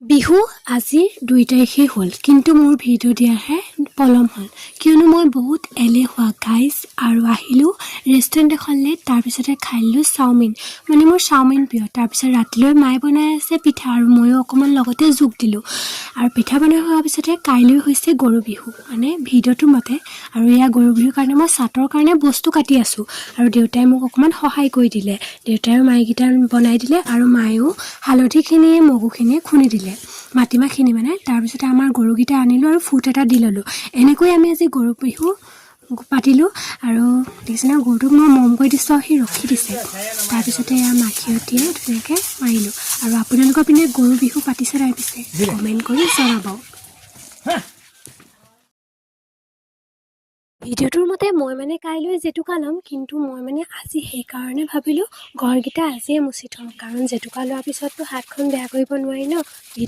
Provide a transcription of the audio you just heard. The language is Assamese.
বিহু আজিৰ 2 তাৰিখেই হ'ল, কিন্তু মোৰ ভিডিঅ' দিয়াহে পলম হ'ল, কিয়নো মই বহুত এলেহুৱা গাইজ। আৰু আহিলোঁ ৰেষ্টুৰেণ্ট এখনলৈ। তাৰপিছতে খাই দিলোঁ চাওমিন, মানে মোৰ চাওমিন প্ৰিয়। তাৰপিছত ৰাতিলৈ মায়ে বনাই আছে পিঠা আৰু ময়ো অকণমান লগতে যোগ দিলোঁ। আৰু পিঠা বনাই হোৱাৰ পিছতে কাইলৈ হৈছে গৰু বিহু, মানে ভিডিঅ'টোৰ মতে। আৰু এয়া গৰু বিহুৰ কাৰণে মই চাটৰ কাৰণে বস্তু কাটি আছোঁ আৰু দেউতাই মোক অকণমান সহায় কৰি দিলে। দেউতাইও মাইকেইটা বনাই দিলে আৰু মায়েও হালধিখিনিয়ে মগুখিনিয়ে খুন্দি দিলে, মাটিমাহখিনি মানে। তাৰপিছতে আমাৰ গৰুকেইটা আনিলোঁ আৰু ফুট এটা দি ল'লোঁ। এনেকৈ আমি আজি গৰু বিহু পাতিলোঁ। আৰু দেখিছে ন, গৰুটোক মই মৰম কৰি দিছোঁ আৰু সি ৰখি দিছে। তাৰপিছতে এয়া মাখিয়তীয়ে ধুনীয়াকৈ মাৰিলোঁ। আৰু আপোনালোকৰ পিনে গৰু বিহু পাতিছে নাই পিছে, কমেণ্ট কৰি জনাব। ভিডিঅ'টোৰ মতে মই মানে কাইলৈ জেতুকা ল'ম, কিন্তু মই মানে আজি সেইকাৰণে ভাবিলোঁ ঘৰকেইটা আজিয়ে মুচি থওঁ, কাৰণ জেতুকা লোৱাৰ পিছততো হাতখন বেয়া কৰিব নোৱাৰি ন।